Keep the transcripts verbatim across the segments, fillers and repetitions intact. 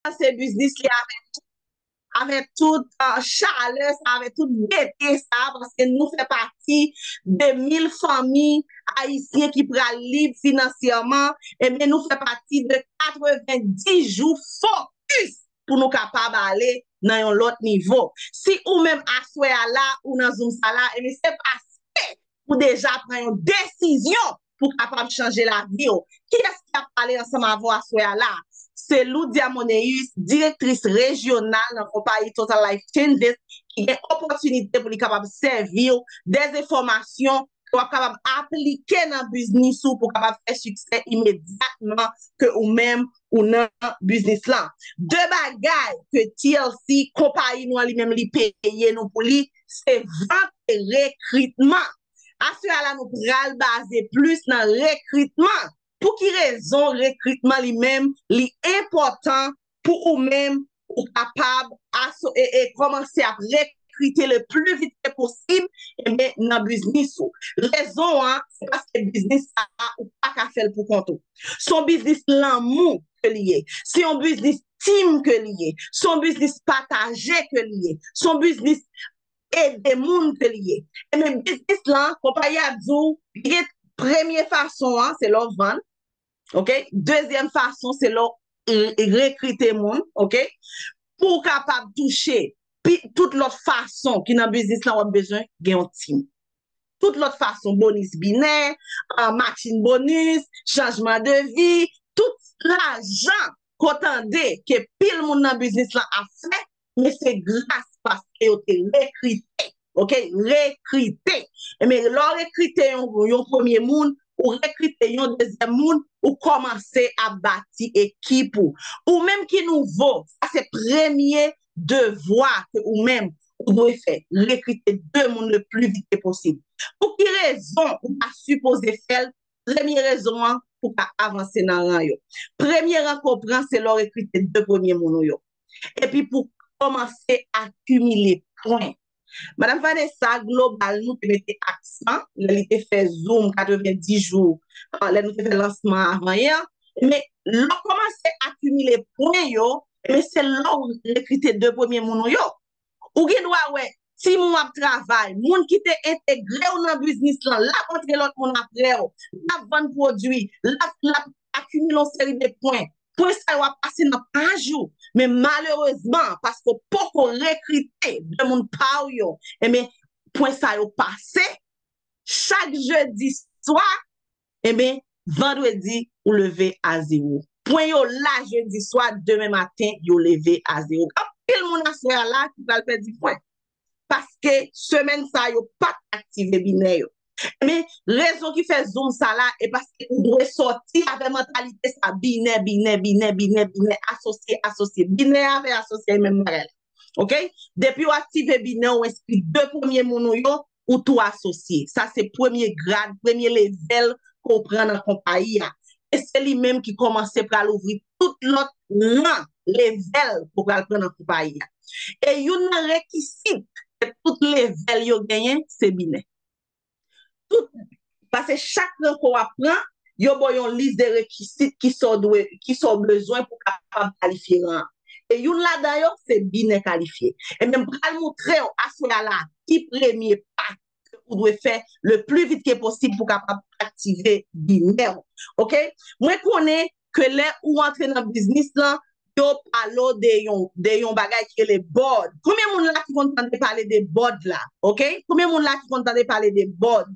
lanse biznis li avèk tout, avèk tout uh, chalè sa, avèk tout gete sa, paske nou fè pati de mil fanmi ayisyen ki pral lib finansyèman, ebyen nou fè pati de katrevendis jou fokis pou nou kapab ale nan yon lòt nivo. Si ou menm aswè a la, ou nan Zoom sa la, ebyen se paske ou deja pran yon desizyon pou kapab chanje lavi w. Kiyès ki ap pale ansanm avè w aswè a la? Se Lou Diamoneus, direktris rejyonal nan konpayi Total Life Changes, ki gen opòtinite pou li kapab sèvi w de enfòmasyon ke w ap kapab aplike nan biznis ou pou kapab fè siksè imedyatman ke ou menm ou nan biznis lan. De bagay ke T L C, konpayi nou an li menm, li peye nou pou li, se vant e rekritman. Aswè a la, nou pral baze plis nan rekritman. Pou ki rezon rekritman li menm, li enpòtan pou ou menm, ou kapab aso, e, e kòmanse ap rekrite le pli vit ke posib, ebyen, nan biznis ou. Rezon an, se paske biznis sa a, ou pa ka fè l pou kont ou. Se yon biznis lanmou ke li ye. Se yon biznis tim ke li ye. Se yon biznis pataje ke li ye. Se yon biznis ede moun ke li ye. Ebyen, biznis lan, konpayi a di w, gen premye fason an, se lè w vann. Ok? Dezyèm fason, se lè w re- rekrite moun, ok? Pou w kapab touche pi- tout lòt fason ki nan biznis lan, w ap bezwen gen yon tim. Tout lòt fason, bonis binè, uh, matching bonus, chanjman de vi, tout lajan ke w tande ke pil moun nan biznis lan ap fè, men se gras paske yo te rekrite. Ok? Rekrite. Ebyen, lè w rekrite yon, yon premye moun, ou rekrite yon dezyèm moun, ou kòmanse ap bati ekip ou. Ou menm ki nouvo, sa se premye devwa ke ou menm ou dwe fè. Rekrite de moun le pli vit ke posib. Pou ki rezon ou pa sipoze fè l? Premye rezon an, pou ka avanse nan ran yo. Premye ran ke w pran, se lè w rekrite de premye moun ou yo. Epi pou kòmanse akimile pwen. Madanm Vanessa, global, nou te mete aksan, lè li te fè Zoom katrevendis jou, ah, lè nou te fè lansman avan yè. Men, lè w kòmanse akimile pwen yo, men se lè w rekrite de premye moun ou yo. Ou gen dwa wè, timoun w ap travay, moun ki te entegre w nan biznis lan, l ap antre lòt moun apre w, l ap vann pwodui, l ap, l ap akimile yon seri de pwen. Pwen sa yo ap pase nan paj ou. Men malerezman, paske w poko rekrite de moun pa w yo, ebyen, pwen sa yo pase. Chak jedi swa, ebyen, vandredi, ou leve a zewo. Pwen yo la jedi swa, demen maten, yo leve a zewo. Anpil moun aswè a la ki pral pèdi pwen. Paske semèn sa, yo pa t aktive binè yo. Men, rezon ki fè Zoom sa la, e paske ou dwe sòti avè mantalite sa, binè, binè, binè, binè, binè, asosye, asosye, binè avè asosye, menm bagay la. Ok? Depi w aktive binè, w enskri de premye moun ou yo, ou tou asosye. Sa se premye grad, premye level ke w pran nan konpayi a. E se li menm ki kòmanse pral ouvri tout lòt ran, level ke w pral pran nan konpayi a. E youn nan rekisit ke tout level yo genyen, se binè. Tout, paske chak ran ke w ap pran, yo ba w yon lis de rekisit ki sa w dwe, ki sa w bezwen pou w kapab kalifye ran an. E youn ladan yo, se binè kalifye. Ebyen, m pral montre w aswè a la ki premye pa ke ou dwe fè le pli vit ke posib pou w kapab aktive binè w. Ok? Mwen konnen ke lè ou antre nan biznis lan, yo pale w de yon, de yon bagay ki rele board. Konbyen moun la ki konn tande pale de board la? Ok? Konbyen moun la ki konn tande pale de board?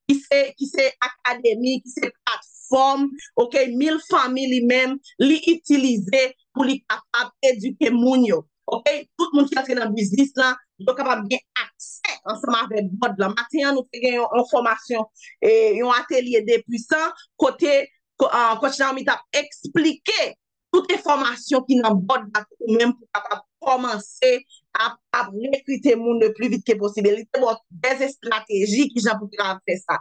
Ki se, ki se akademi, ki se platfòm, ok, Mil Fanmi li menm, li itilize pou li kapab edike moun yo. Ok? Tout moun ki antre nan biznis lan, yo kapab gen aksè ansanm avèk board lan. Maten an, nou te gen yon, yon fòmasyon, e, yon atelye de pwisan, kote ko- ah, Coach Naomi t ap eksplike tout enfòmasyon ki nan board la pou ou menm pou kapab kòmanse ap, ap rekrite moun le pli vit ke posib. E li te ba w de estrateji ki jan pou kapab fè sa.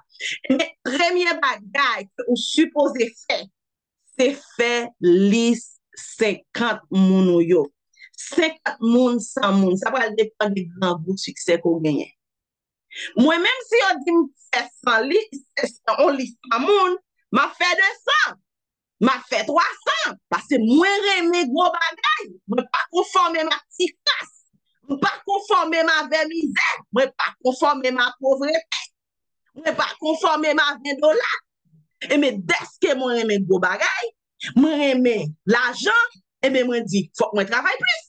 Men premye bagay ke ou sipoze fè, se fè lis senkant moun ou yo. Senkant moun, san moun. Sa pral depann de grangou siksè ke w genyen. Mwen menm, si yo di m fè san li, on lis san moun, m ap fè de san, m ap fè twa san, paske mwen renmen gwo bagay. konfòme m ak ti kras. M pa konfòme m avè mizè. Mwen pa konfòme m ak povrete. Mwen pa konfòme m a ven dola. Ebyen, dèske mwen renmen gwo bagay, mwen renmen lajan, ebyen, mwen di, fòk mwen travay plis.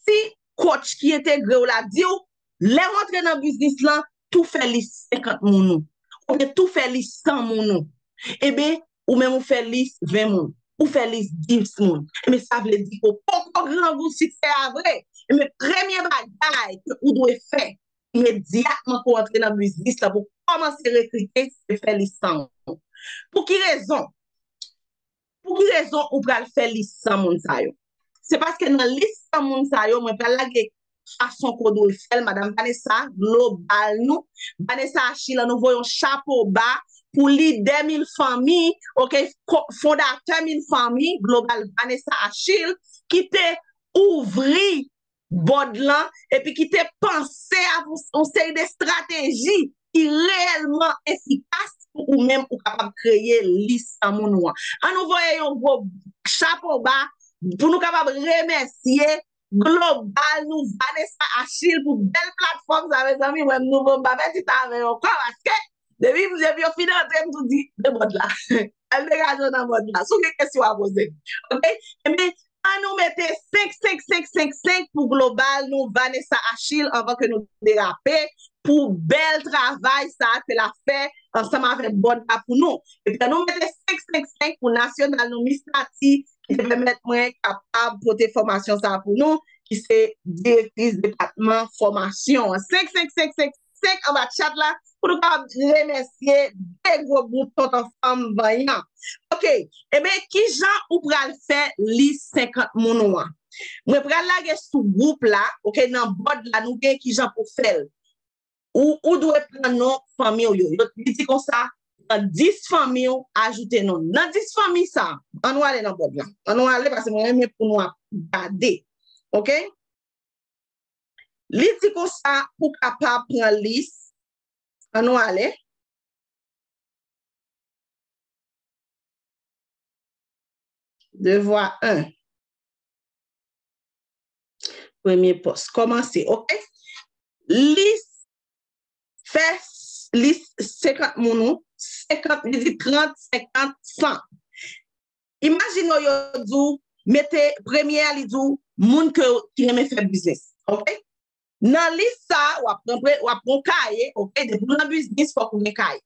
Si coach ki entegre w la di w, lè w antre nan biznis lan, tou fè lis senkant moun ou, oubyen tou fè lis san moun ou. Ebyen, ou menm ou fè lis ven moun, ou fè lis dis moun. Ebyen, sa vle di ke w poko grangou siksè a vre. Ebyen, premye bagay ke ou dwe fè, imedyatman ke w antre nan biznis la, pou w kòmanse rekrite, se fè lis san ou. Pou ki rezon? Pou ki rezon ou pral fè lis san moun sa yo? Se paske nan lis san moun sa yo, mwen pral lage fason ke w dwe fè l, Madam Vanessa, global nou. Vanessa Achille, an nou voye yon chapo ba pou lidè Mil Fanmi, oke, ko-, fondatè Mil Fanmi, global Vanessa Achille, ki te ouvri board lan, epi ki te panse a yon, yon seri de estrateji ki reyèlman efikas pou ou menm ou kapab kreye lis san moun ou an. An nou voye yon gwo chapo ba pou nou kapab remèsye global nou Vanessa Achille pou bèl platfòm sa, mezanmi, mwen m nouvo, m pa fè ti sa avè yo ankò, paske depi, depi yo fin antre, m tou di, de board la. Al degaje w nan board la. Si w gen kesyon a poze m. Oke? Ebyen, an nou mete senk, senk, senk, senk, senk pou global nou Vanessa Achille anvan ke nou derape pou bèl travay sa ke l ap fè ansanm avèk board la pou nou. Epi an nou mete senk, senk, senk pou nasyonal nou Miss Nati ki te pèmèt mwen kapab pote fòmasyon sa pou nou, ki se direktris depatman fòmasyon an. Senk, senk, senk, senk, senk anba chat la, pou nou kapab remèsye de gwo bout tonton fanm vanyan. Oke, ebyen, kijan ou pral fè lis senkant moun ou an? Mwen pral lage sou gwoup la, oke, nan board la, nou gen kijan pou fè l. Ou, ou dwe pran non fanmi w yo. Yo, li di konsa, pran dis fanmi w, ajoute non. Nan dis fanmi sa, an nou ale nan board la. An nou ale, paske mwen renmen pou nou ap gade. Oke? Li di konsa, pou kapab pran lis, an nou ale. Devwa en. Premye pòs. Kòmanse, oke? Lis, fè s-, lis senkant moun ou, senkant, li di trant, senkant, san. Imajine w yo di w, mete premye a, li di w, moun ke, ki renmen fè biznis, oke? Nan lis sa, w ap pran pre-, w ap pran kaye, oke? Depi w nan biznis, fòk ou gen kaye.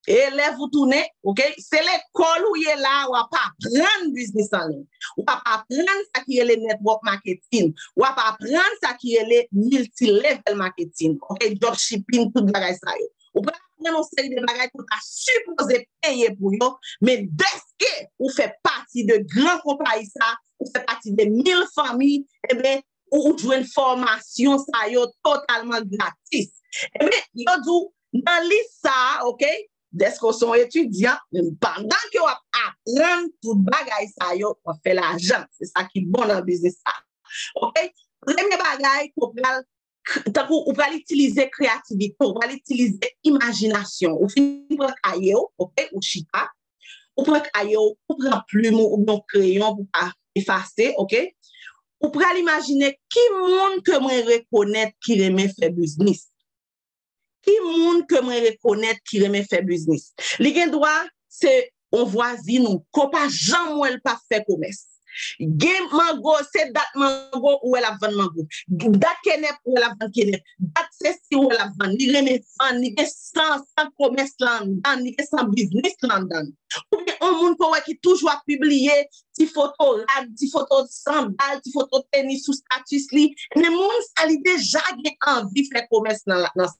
Elèv ou tounen, oke? Se lekòl ou ye la, w ap aprann biznis an liy. W ap aprann sa ki rele network marketing. W ap aprann sa ki rele multi-level marketing, oke? Dropshipping, tout bagay sa yo. Ou pral aprann yon seri de bagay ke w ta sipoze peye pou yo, men dèske ou fè pati de gran konpayi sa, ou fè pati de Mil Fanmi, ebyen, ou, ou jwenn fòmasyon sa yo totalman gratis. Ebyen, yo di w nan lis sa a, oke, dèske w se yon etidyan, men pandan ke w ap aprann tout bagay sa yo, w ap fè lajan. Se sa ki bon nan biznis sa. Oke? Premye bagay ke w pral k-, tankou ou pral itilize kreyativite w, ou pral itilize imajinasyon w. Ou fin pran kaye w, oke, ou chita, ou pran kaye w, ou pran plim ou, oubyen yon kreyon pou ka efase, oke? Ou pral imajine ki moun ke mwen rekonèt ki renmen fè biznis. Ki moun ke mwen rekonèt ki renmen fè biznis? Li gen dwa se yon vwazin ou, ke w pa janm wè l pa fè komès. Gen mango, se dat mango ou wè l ap vann mango. Dat kenèp ou wè l ap vann kenèp. Dat sesi ou wè l ap vann. Li renmen vann, li gen san, san komès la anndan, li gen san biznis la anndan. Oubyen yon moun ke w wè ki toujou ap pibliye ti foto rad, ti foto sandal, ti foto tenis sou status li. Men moun sa li deja gen anvi fè komès nan, nan sa.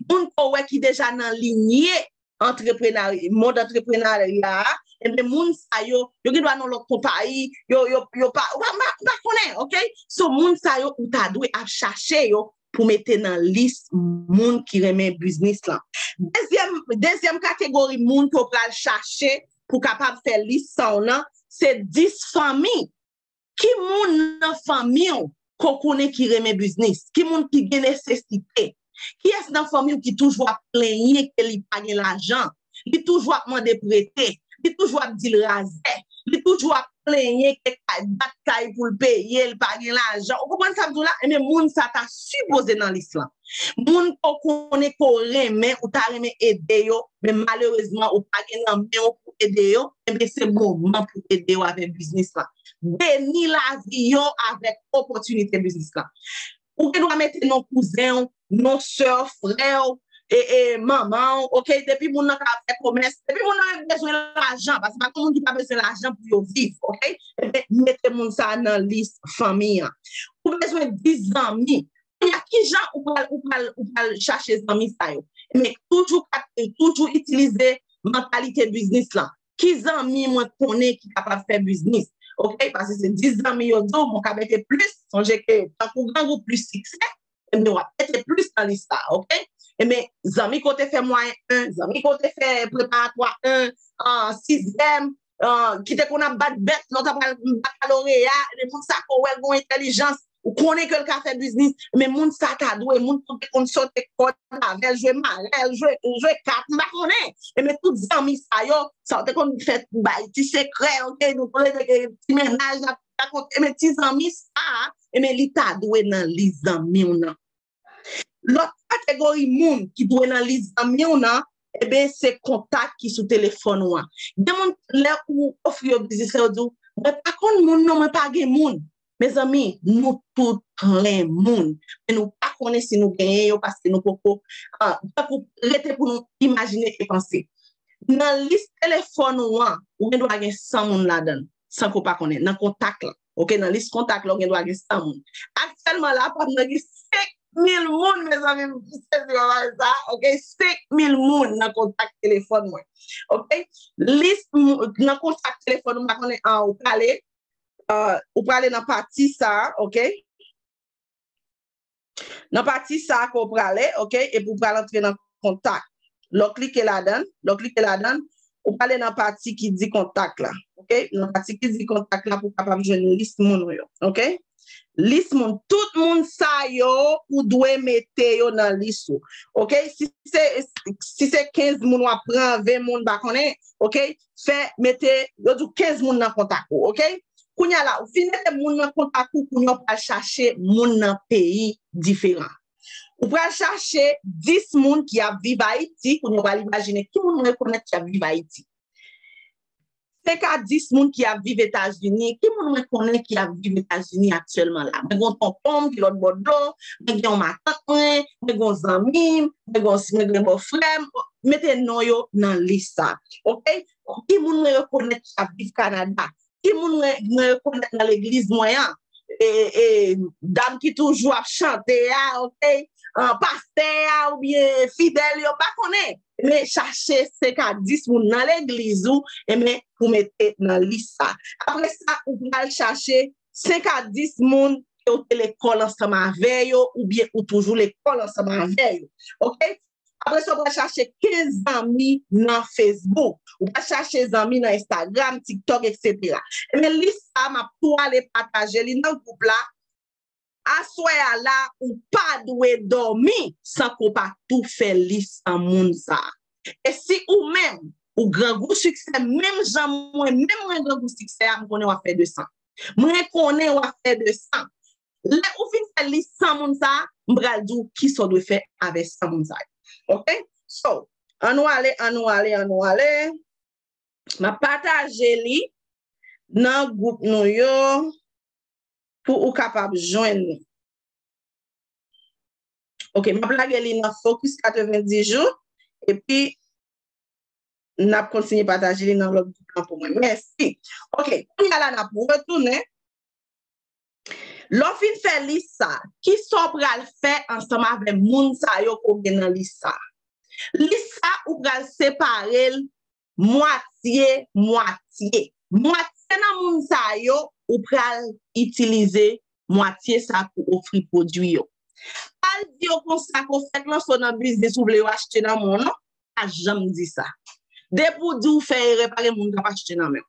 Moun ke w wè ki deja nan linye antreprenari-, mond antreprenarya a, ebyen, moun sa yo, yo gen dwa nan lòt konpayi, yo, yo, yo pa, ou pa, pa, pa konnen, oke? So, moun sa yo, ou ta dwe ap chache yo pou mete nan lis moun ki renmen biznis lan. Dezyèm, dezyèm kategori moun ke w pral chache pou kapab fè lis sa w nan, se dis fanmi. Ki moun nan fanmi w ke w konnen ki renmen biznis? Ki moun ki gen nesesite? Kiyès nan fanmi w ki toujou ap plenyen ke li pa gen lajan? Li toujou ap mande prete. Li toujou ap di l razè. Li toujou ap plenyen ke kay, bat kay pou l peye, li pa gen lajan. Ou konprann sa m di w la? Ebyen, moun sa ta sipoze nan lis lan. Moun ke w konnen ke w renmen, ou ta renmen ede yo, men malerezman, ou pa gen nan men w pou ede yo, ebyen, se moman pou ede yo avèk biznis lan. Beni lavi yo avèk opòtinite biznis lan. Ou gen dwa mete non kouzen w, non sè w, frè w, e, e, manman w, oke? Depi moun nan ka fè komès, depi moun nan bezwen lajan, paske pa gen moun ki pa bezwen lajan pou yo viv, oke? Ebyen, mete moun sa a nan lis fanmi an. Ou bezwen dis zanmi. Kounye a, kijan ou pral, ou pral, ou pral chache zanmi sa yo? Men toujou ka, toujou itilize mantalite biznis lan. Ki zanmi mwen konnen ki kapab fè biznis? Oke, paske se dis zanmi yo di w, mwen ka mete plis, sonje ke tankou grangou plis siksè, ebyen w ap mete plis nan lis la, oke? Ebyen, zanmi ke w te fè mwayen en, zanmi ke w te fè preparatwa en, an, sizyèm, an, ki te konn ap bat bèt lè w t ap al bakaloreya, ebyen moun sa ke w wè gen entèlijans, ou konnen ke l ka fè biznis, men moun sa ta dwe, moun ke w te konn sote kòd avè l, jwe marèl, jwe, jwe kat, m pa konnen. Ebyen tout zanmi sa yo, sa w te konn fè bay ti sekrè, oke, nou konn rete gen ti mennaj, n ap rakonte, ebyen ti zanmi sa, ebyen li ta dwe nan lis zanmi w nan. Lòt kategori moun ki dwe nan lis zanmi w nan, ebyen se kontak ki sou telefòn ou an. Gen moun, lè ou ofri yo biznis la, yo di w, mwen pa konn moun non, mwen pa gen moun. Mezanmi, nou tout plen moun. Men nou pa konnen si nou genyen yo paske nou poko, ah, tankou rete pou nou imajine e panse. Nan lis telefòn ou an, ou gen dwa gen san moun ladan l, san ke w pa konnen, nan kontak la. Oke, nan lis kontak la, ou gen dwa gen san moun. Aktyèlman la, pa m nan gen senk mil moun, mezanmi, m sezi wè bagay sa, oke, senk mil moun nan kontak telefòn mwen. Oke, lis mou-, nan kontak telefòn, m pa konnen, ah, ou prale, ah, ou prale nan pati sa, oke? Nan pati sa ke w prale, oke? Epi w pral antre nan kontak. Lè w klike ladan l, lè w klike ladan l, ou prale nan pati ki di kontak la, oke? Nan pati ki di kontak la pou w kapab jwenn lis moun ou yo, oke? Lis moun, tout moun sa yo, ou dwe mete yo nan lis ou, oke? Si se, si se kenz moun w ap pran, ven moun, pa konnen, oke? Fè, mete, yo di w kenz moun nan kontak ou, oke? Kounye a la, ou fin mete moun nan kontak ou, kounye a w pral chache moun nan peyi diferan. Ou pral chache dis moun ki ap viv Ayiti, kounye a w pral imajine ki moun mwen rekonèt ki ap viv Ayiti. Senk a dis moun ki ap viv Etazini, ki moun mwen konnen ki ap viv Etazini aktyèlman la. Mwen gen yon tonton m ki lòt bò dlo, mwen gen yon matant mwen, mwen gen yon zanmi m, mwen gen yon, mwen gen bòfrè m, mete non yo nan lis sa. Oke? Ki moun mwen rekonèt ki ap viv Kanada? Ki moun mwen, mwen rekonèt nan legliz mwen an? E, e, dam ki toujou ap chante a, oke? An, pastè a oubyen fidèl yo, pa konnen. Men chache senk a dis moun nan legliz ou, ebyen, pou mete nan lis sa. Apre sa, ou pral chache senk a dis moun ke w te lekòl ansanm avè yo, oubyen ou toujou lekòl ansanm avè yo. Oke? Apre sa, ou pral chache kenz zanmi nan Facebook. Ou pral chache zanmi nan Instagram, TikTok, etsetera. Ebyen, lis sa, m ap tou ale pataje li nan gwoup la. Aswè a la, ou pa dwe dòmi san ke w pa tou fè lis an moun sa. E si ou menm, ou grangou siksè, menm jan mwen, menm mwen grangou siksè a, m konnen w ap fè de san. Mwen konnen w ap fè de san. Lè ou fin fè lis san moun sa, m pral di w kisa w dwe fè avè san moun sa yo. Oke? So, ann nou ale, ann nou ale, ann nou ale. M ap pataje li nan gwoup nou yo pou ou kapab jwenn li. Oke, m ap lage li nan Focus katrevendis jou, epi n ap kontinye pataje li nan lòt gwoup lan pou mwen. Mèsi. Oke, kounye a la n ap retounen. Lè w fin fè lis sa, kisa w pral fè ansanm avè moun sa yo ke w gen nan lis sa? Lis sa, ou pral separe l mwatye, mwatye. Mwatye nan moun sa yo, ou pral itilize mwatye sa pou ofri pwodui yo. Pa al di yo konsa ke w fèk lanse w nan biznis, ou vle yo achte nan men w, non. Pa janm di sa. Depi w di w fè erè, pa gen moun k ap achte nan men w.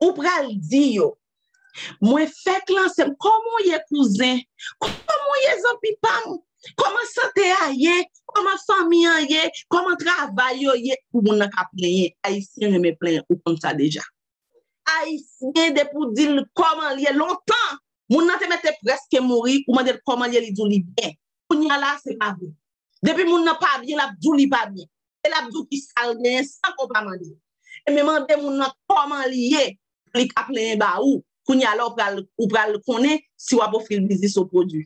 Ou pral di yo, mwen fèk lanse m. Kòman w ye, kouzen? Kòman w ye, zanmi pa m? Kòman sante a ye? Kòman fanmi an ye? Kòman travay yo ye? Pou moun nan ka plenyen. Ayisyen renmen plenyen, ou konn sa deja. Ayisyen, depi w di l kòman l ye lontan, moun nan te mete prèske mouri, ou mande l kòman l ye, li di w li byen. Kounye a la, se pa vre. Depi moun nan pa byen, l ap di w li pa byen. E l ap di w ki sa l genyen san ke w pa mande l. E men mande moun nan kòman li ye, pou li ka plenyen ba ou. Kounye a la, ou pral, ou pral konnen si w ap ofri l biznis ou pwodui.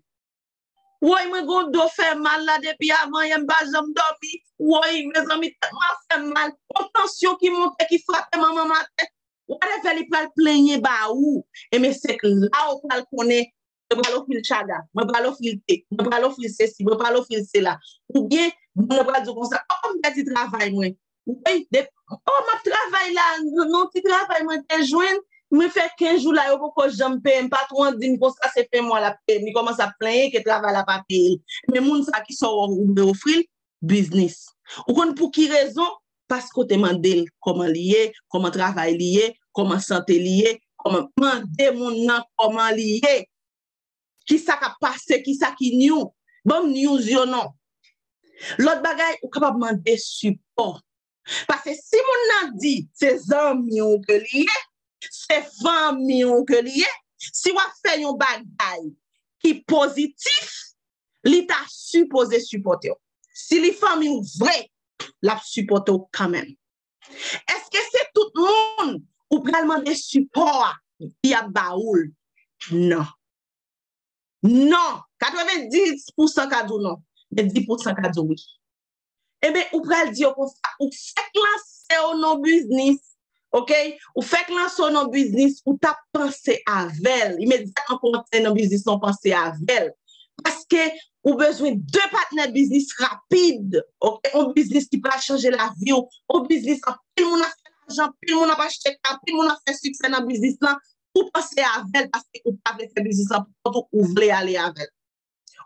Woy, mwen gon do fè mal la depi avan yè, m pa janm dòmi. Woy, mezanmi, tèt mwen ap fè m mal. Yon tansyon ki monte, ki frape manman maten. Whatever, li pral plenyen ba ou. E men se la ou pral konnen, mwen pral ofri l chaga, mwen pral ofri l te, mwen pral ofri l sesi, mwen pral ofri l sela. Oubyen, moun nan pral di w konsa, oh, m pèdi travay mwen. Wi, de, oh, m ap travay la, non, ti travay mwen te jwenn, mwen fè kenz jou la, yo poko janm peye m, patwon an di m konsa, se fen mwa l ap peye m, li kòmanse ap plenyen ke travay la pa peye l. Men moun sa ki sa w ou vle ofri l, biznis. Ou konn pou ki rezon? Paske w te mande l kòman li ye, kòman travay li ye, kòman sante li ye, kòman, mande moun nan kòman li ye. Kisa k ap pase, kisa ki new. Ban m news yo non. Lòt bagay, ou kapab mande sipò. Paske si moun nan di se zanmi w ke li ye, se fanmi w ke li ye, si w ap fè yon bagay ki pozitif, li ta sipoze sipòte w. Si li fanmi w vre, l ap sipòte w kanmenm. Èske se tout moun ou pral mande sipò a ki ap ba ou l? Non. Non. Katrevenndis pousan ka di w non, men dis pousan ka di w wi. Ebyen, ou pral di yo konsa, ou fèk lanse w nan biznis, ok? Ou fèk lanse w nan biznis, ou t ap panse avè l. Imedyatman ke w antre nan biznis lan, w panse avè l. Paske ou bezwen de patnè biznis rapid, ok? Yon biznis ki pral chanje lavi w, yon biznis anpil moun ap fè lajan, anpil moun ap achte kay, anpil moun ap fè siksè nan biznis lan, ou panse avè l paske ou pa vle fè biznis lan pou kont ou, ou vle ale avè l.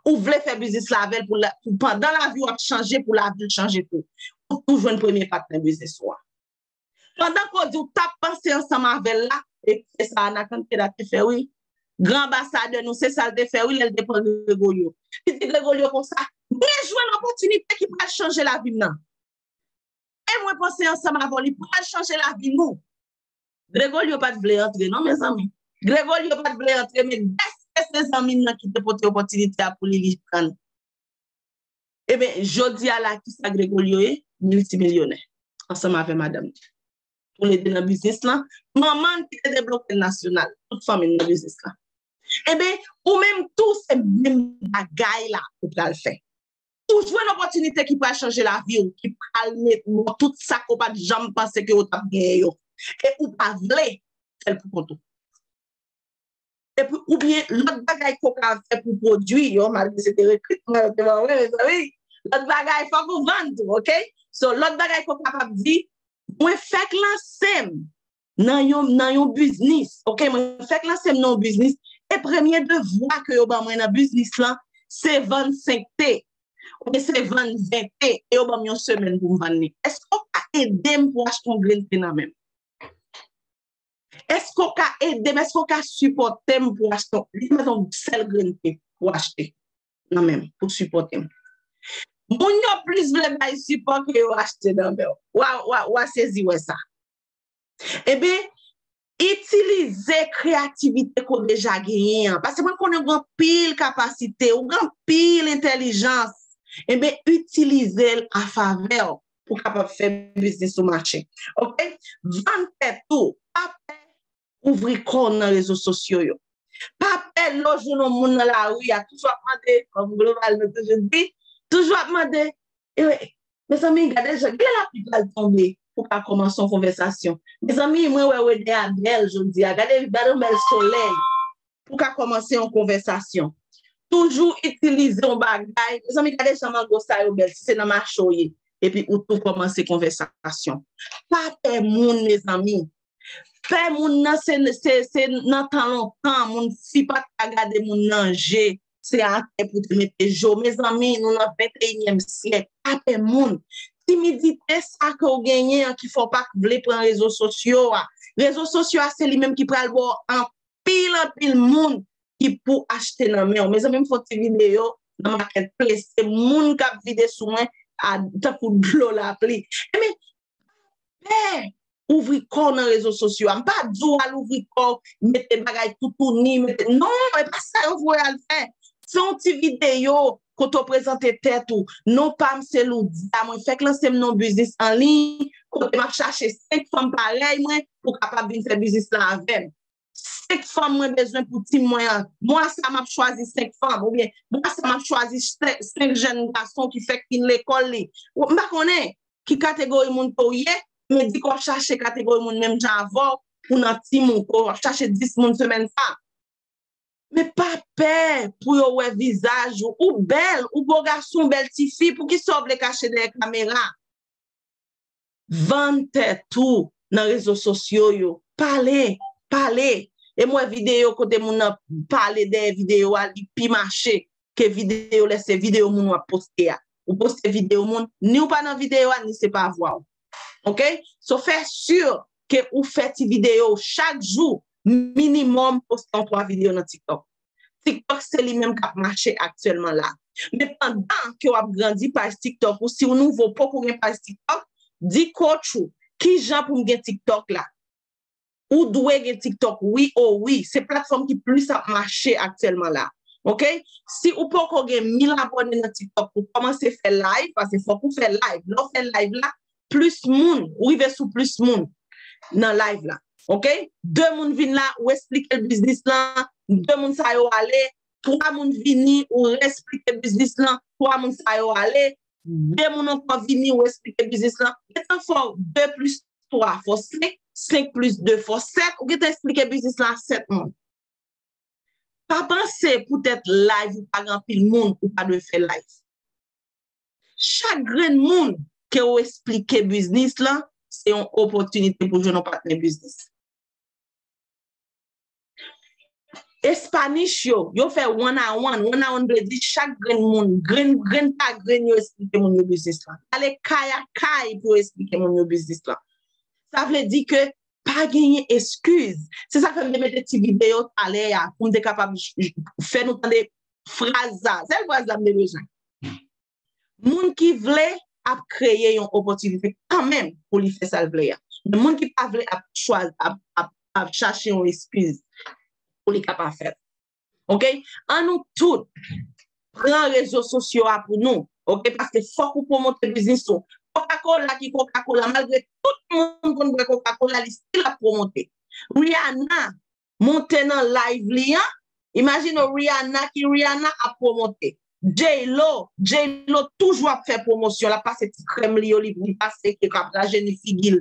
Ou vle fè biznis la avè l pou, la, pou pandan lavi w ap chanje, pou lavi l chanje tou. Ou tou jwenn premye patnè biznis ou a. Pandan ke w di w t ap panse ansanm avè l la, e se sa Anakante la te fè wi. Gran anbasadè nou, se sa l te fè wi, lè l te pran Gregorio. Li di Gregorio konsa, mwen jwenn opòtinite ki pral chanje lavi m nan. E mwen panse ansanm avè w, li pral chanje lavi nou. Gregorio pa t vle antre non, mezanmi. Gregorio pa t vle antre, men dèske se zanmi m nan ki te pote opòtinite a pou li, li pran l. Ebyen, jodi a la, kisa Gregorio ye? Miltimilyonè. Ansanm avè madanm li. Toulede nan biznis lan. Manman l ki te debloke l nasyonal. Tout fanmi l nan biznis lan. Ebyen, ou menm tou, se menm bagay la ou pral fè. Ou jwenn opòtinite ki pral chanje lavi w, ki pral met, bon, tout sa ke w pa t janm panse ke w t ap genyen yo. E ou pa vle fè l pou kont ou. Epi, oubyen, lòt bagay ke w ka fè pou pwodui yo, malgre se te rekritman yo te ba w, mezanmi. Lòt bagay, fòk ou vann tou, ok? So, lòt bagay ke w kapab di, mwen fèk lanse m nan yon, nan yon biznis, ok? Mwen fèk lanse m nan yon biznis, e premye devwa ke yo ban mwen nan biznis lan, se vann senk te. Oubyen se vann ven te, e yo ban m yon semèn pou m vann li. Èske w ka ede m pou achte yon grenn te nan men m? Èske w ka ede m? Èske w ka sipòte m pou achte yon, li mete yon sèl grenn te pou achte nan men m, pou sipòte m? Moun yo plis vle bay sipò ke yo achte nan men w. W a, w a, w a sezi wè sa. Ebyen, itilize kreyativite ke w deja genyen an. Paske mwen konnen w gen anpil kapasite, w gen anpil entèlijans. Ebyen, itilize l a favè w pou w kapab fè biznis ou mache. Ok? Vann tèt ou. Pa pè ouvri kò w nan rezo sosyo yo. Pa pè lè w jwenn yon moun nan lari a, toujou ap mande, kòm Global nou toujou di, toujou ap mande, e, mezanmi, gade jan, gade lè lapli pral tonbe pou ka kòmanse yon konvèsasyon. Mezanmi, mwen wè Wedè a bèl jodi a, gade, gade yon bèl solèy pou ka kòmanse yon konvèsasyon. Toujou itilize yon bagay, mezanmi, gade jan mango sa yo bèl, si se nan mache w ye, epi ou tou kòmanse konvèsasyon. Pa pè moun, mezanmi. Pè moun nan, se, se, se nan tan lontan, moun fi pa t ka gade moun nan je, se atè pou te mete je w. Mezanmi, nou nan venteyinyèm syèk, pa pè moun. Timidite sa ke w genyen an ki fè w pa vle pran rezo sosyo a. Rezo sosyo a, se li menm ki pral ba w anpil, anpil moun ki pou achte nan men w. Mezanmi, m fè yon ti videyo nan marketplace. Se moun k ap vide sou mwen a, tankou dlo lapli. Ebyen, pè ouvri kò w nan rezo sosyo a. M pa di w al ouvri kò w, mete bagay toutouni, mete, non, e pa sa yo voye al fè. Fè yon ti videyo kote w prezante tèt ou. Non pa m se Loudia, mwen fèk lanse m nan biznis an liy, kote m ap chache senk fanm parèy mwen pou kapab vin fè biznis la avè m. Senk fanm mwen bezwen pou tim mwen an. Mwa sa m ap chwazi senk fanm, oubyen mwa sa m ap chwazi senk, senk jèn gason ki fèk fin lekòl li. M pa konnen ki kategori moun ke w ye, men di ke w ap chache kategori moun menm jan avè w pou nan tim ou, ke w ap chache dis moun semèn sa. Men pa pè pou yo wè vizaj ou. Ou bèl, ou bo gason, ou bèl tifi, poukisa w vle kache dèyè kamera? Vann tèt ou nan rezo sosyo yo. Pale, pale. E m wè videyo kote moun nan pale dèyè videyo a, li pi mache ke videyo lè se videyo moun w ap poste a. Ou poste videyo moun, ni w pa nan videyo a, ni se pa vwa w. Oke? So fè si ke ou fè ti videyo chak jou, minimòm poste yon twa videyo nan TikTok. TikTok se li menm k ap mache aktyèlman la. Men pandan ke w ap grandi paj TikTok ou, si w nouvo poko gen paj TikTok, di coach ou, kijan pou m gen TikTok la? Ou dwe gen TikTok, wi o wi. Se platfòm ki plis ap mache aktyèlman la. Oke? Si ou poko gen mil abòne nan TikTok, ou kòmanse fè live, paske fòk ou fè live. Lè w fè live la, plis moun, ou rive sou plis moun nan live la. Oke? De moun vin la, ou esplike l biznis lan, de moun sa yo ale, twa moun vini, ou reesplike biznis lan, twa moun sa yo ale, de moun ankò vini, ou esplike biznis lan. Gentan fè w de plis twa fè w senk, senk plis de fè w sèt, ou gentan esplike biznis lan a sèt moun. Pa panse poutèt live ou pa gen anpil moun, ou pa dwe fè live. Chak grenn moun ke ou esplike biznis lan, se yon opòtinite pou jwenn yon patnè biznis. Espanish yo, yo fè one on one. One on one vle di chak grenn moun, grenn, grenn pa grenn, yo esplike moun yo biznis lan. Ale kay a kay pou yo esplike moun yo biznis lan. Sa vle di ke pa genyen eskiz. Se sa k fè m te mete ti videyo talè a, pou m te kapab j- j- fè nou tande fraz sa. Sèl fraz la m te bezwen. Moun ki vle ap kreye yon opòtinite kanmenm pou li fè sa l vle a. Men moun ki pa vle ap chwazi, ap, ap, ap chache yon eskiz pou li ka pa fè l. Oke? An nou tout pran rezo sosyo a pou nou. Oke? Paske fòk ou pwomote biznis ou. Coca-Cola ki Coca-Cola, malgre tout moun konn bwè Coca-Cola, li still ap pwomote. Rihanna monte nan live li an. Imajine w Rihanna ki Rihanna ap pwomote. J-Lo, J-Lo toujou ap fè pwomosyon, l ap pase ti krèm li yo, li, li pase ke k ap rajeuni figi l.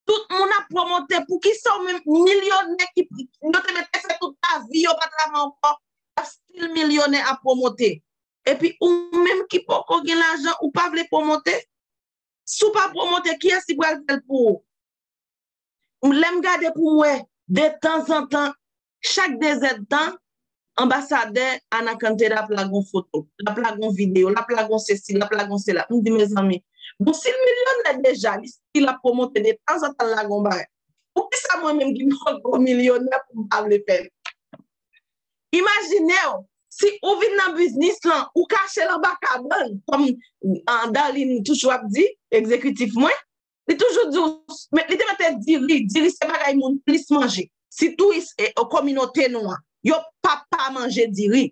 Tout moun ap pwomote. Poukisa w menm milyonè ki yo te mete fè tout lavi yo pa travay ankò, ap still milyonè ap pwomote? Epi ou menm ki poko gen lajan, ou pa vle pwomote? Si w pa pwomote, kiyès ki pral fè l pou ou? Lè m gade pou m wè, de tanzantan, chak dezèdtan, anbasadè Anacanthe ap lage yon foto, l ap lage yon videyo, l ap lage yon sesi, l ap lage yon sela. M di, mezanmi, bon, si l milyonè deja, li, si l ap pwomote de tanzantan l lage yon bagay, poukisa mwen menm ki poko milyonè pou m pa vle fè l? Imajine w, si ou vin nan biznis lan, ou kache l anba kabann, kòm ah, Darline toujou ap di, egzekitif mwen, li toujou di w, men li te mete diri, diri se bagay moun plis manje. Sitou is- e, e, kominote nou an, yo pa pa manje diri.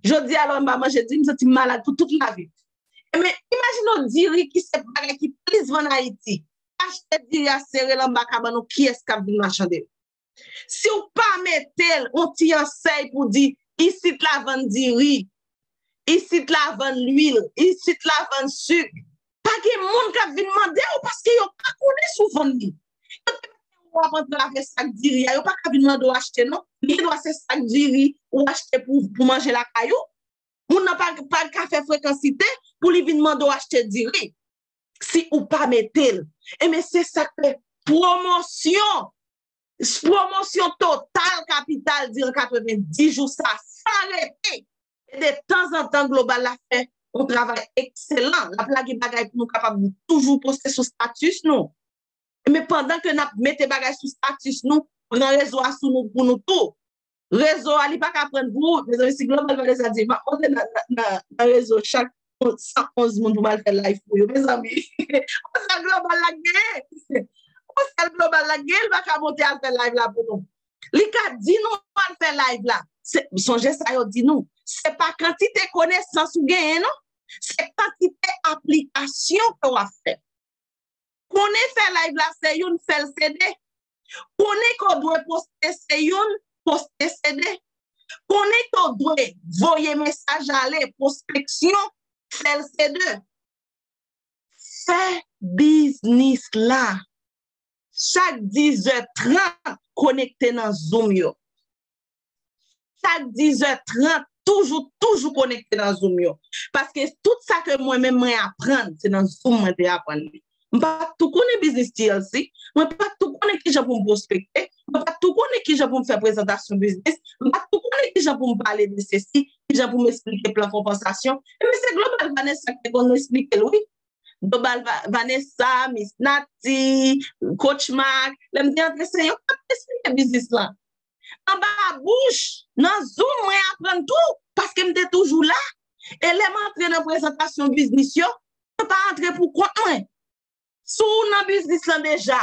Jodi a, lè m pa manje diri, m santi m malad pou tout lavi m. Men imajine w diri ki se bagay ki plis vann Ayiti. Achte diri a, sere l anba kabann ou, kiyès k ap vin machande l? Si w pa mete l yon ti ansèy pou di, isit la vann diri, isit la vann lwil, isit la vann sik, pa gen moun k ap vin mande w paske yo pa konnen si w vann li. Yo te mete w ap antrave sak diri a, yo pa ka vin mande w achte non. Li gen dwa se sak diri ou achte pou, pou manje lakay ou. Moun nan pa, pa ka fè frekansite pou li vin mande w achte diri. Si ou pa mete l. Enben, se sa k fè pwomosyon, pwomosyon total kapital diran katrevenndis jou sa, san rete. E de tanzantan, Global la fè yon travay ekselan. L ap lage bagay pou nou kapab toujou poste sou status nou. Men pandan ke n ap mete bagay sou status nou, pran rezo a sou nou pou nou tou. Rezo a, li pa ka pran pou ou. Mezanmi, si Global pa deja di, m ap monte nan, nan, nan, nan rezo chak san onz moun pou m al fè live pou yo. Mezanmi, konsa Global la genyen. pòtansèl global la gen, li pa ka monte al fè live la pou nou. Li ka di nou al fè live la. Se, sonje sa yo di nou. Se pa kantite konesans ou genyen, non. Se kantite aplikasyon ke w ap fè. Konnen fè live la se youn, fè l se de. Konnen ke w dwe poste se youn, poste se de. Konnen ke w dwe voye mesaj ale, pwospeksyon, fè l se de. Fè biznis la. Chak diz è trant, konekte nan Zoom yo. Chak diz è trant, toujou, toujou konekte nan Zoom yo. Paske tout sa ke mwen menm mwen aprann, se nan Zoom mwen te aprann li. M pa t tou konnen biznis T L C, mwen pa t tou konnen kijan pou m pwospekte, mwen pa t tou konnen kijan pou m fè prezantasyon biznis, mwen pa t tou konnen kijan pou m pale de sesi, kijan pou m esplike plan konpansasyon. E mesye Global Vanessa ki te konn esplike l, wi. Global Va- Vanessa, Miss Nati, Coach Mark, lè m te antre se yo k t ap esplike biznis lan. Anba bouch, nan Zoom, mwen aprann tou, paske m te toujou la. E lè m antre nan prezantasyon biznis yo, mwen pa antre pou kont mwen. Si w nan biznis lan deja,